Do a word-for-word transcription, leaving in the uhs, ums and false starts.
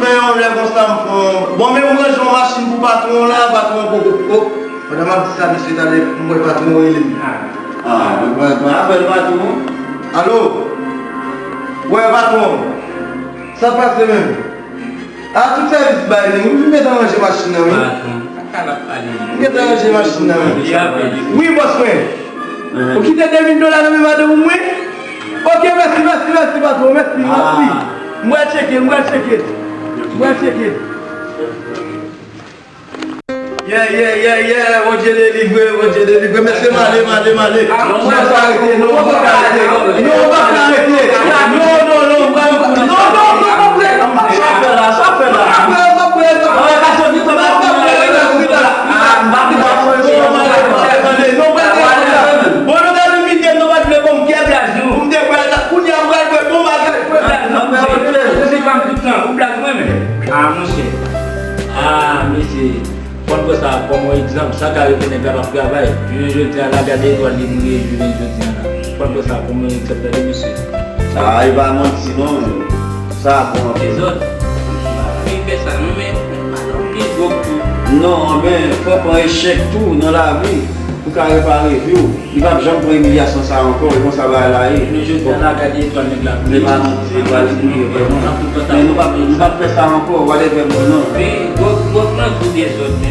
fè yon lè konsa m pran. Bon, men m ranje yon machin pou patwon la, patwon poko. Oh, pandan m ap di sa, mesye, talè, m wè patwon rele m. Ah, mwen pran, pran apèl patwon. Alo? Wè, patwon. Sa k pase menm? A, tout sèvis bay li. M gentan ranje machin nan, wi. Patwon. Sa k ap pale? M gentan ranje machin nan, wi. Wi, bòs mwen. Ou kite de mil dola nan men madanm ou, wi? Ok, mèsi, mèsi, mèsi, patwon. Mèsi, mèsi. M pral tcheke, m pral tcheke. M pral tcheke. Yeah, yeah, yeah, yeah. Bondye delivre, Bondye delivre. Mesye, m ale, m ale, m ale. Non, pa ka rete, non, pa ka rete. Non, pa ka rete. Non, non, non, pa ka rete. Non, non, non, pa ka rete. Sa fè la, sa fè la. Pa ka rete, pa ka rete. Bon, nou gade videyo, nou pa t vle bon m kè blaz, non. M te pral la, kounye a m pral fè bon bagay, fè blaz, non. Ou se pa m tout tan, ou blaz mwen menm. Ah, monchè. Ah, mesye. Fò n pran sa kòm yon egzanp. Sa ka rive nèg la p ap travay. Jounen jodi a la, gade etwal li boule jounen jodi a la. Fò n pran sa kòm yon egzanp, tande mesye. Ah, e pa manti non, men. Sa bon anpil. Dezòd. M pa renmen fè sa non, men madanm li twòp tou. Non, men fò pran echèk tou nan lavi. Ou ka repare vi w. Li p ap janm pran imilyasyon sa a ankò. E konsa bagay la ye. Jounen jodi a la, gade etwal nèg la. Li pa manti, etwal li touye vrèman. Men nou p ap, nou p ap fè sa ankò. Whatever, non. Men, gwo, gwo gran kou dezòd, men.